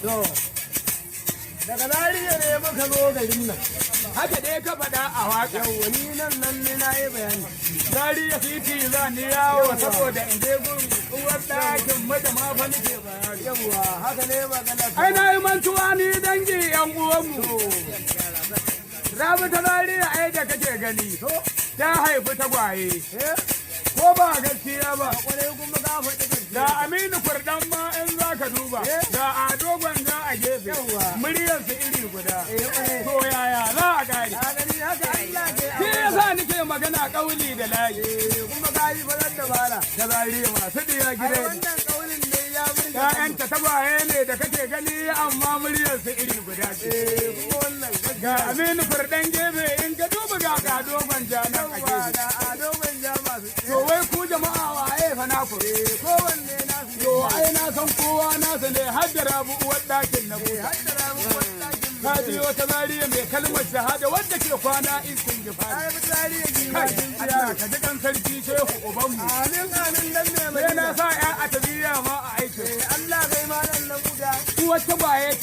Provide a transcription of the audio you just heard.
To, daga Zariya ne muka zo garin nan. Haka dai ka faɗa a waƙa. Yawwa, ni nan nan ne na yi bayani. Zariya titi za ni yawo saboda in je gun uwar ɗakin mu da ma fa nake bayani. Yawwa, haka ne magana. Ai na yi mantuwa ni, dangi yan uwanmu. Rabi ta Zariya ai da kake gani ta haifi tagwaye. Ko ba gaskiya ba? Kwarai, kuma ka faɗi gaskiya. Ga Aminu Kurdan ma in za ka duba, ga Ado Gwanja a gefe, muryarsu iri guda. To, yaya za a gane? Ka gani, haka Allah ke. Shi yasa nake magana kauli da layi. Kuma ka yi farar dabara. Ta Zariya masu diya Ai gida. wannan kaulin ne ya burge. ‘Ya'yanta tagwaye ne da kake gani, amma muryarsu iri guda ce. Kuma wannan gaskiya. Ga Aminu Kurdan gefe, in ka duba ga Ado Gwanja nan a Yawwa, gefe. ga Ado Gwanja masu. To, wai ku jama'a, waye fa naku? Kowanne nasu. To, ai na san kowa nasu ne, har da Rabu uwar ɗakin na buta. Har da Rabu uwar ɗakin mu. Ka ji wata Zariya mai kalmar shahada wadda ke kwana iskin gifari. Ai Zariya giwa. Kai, Allah ka ji kan sarki Shehu ubanmu. Amin, amin, dan me Sai na Madina. sa ya a tabiya ma a aikin. Allah kai ma nan na buda. Uwar tagwaye.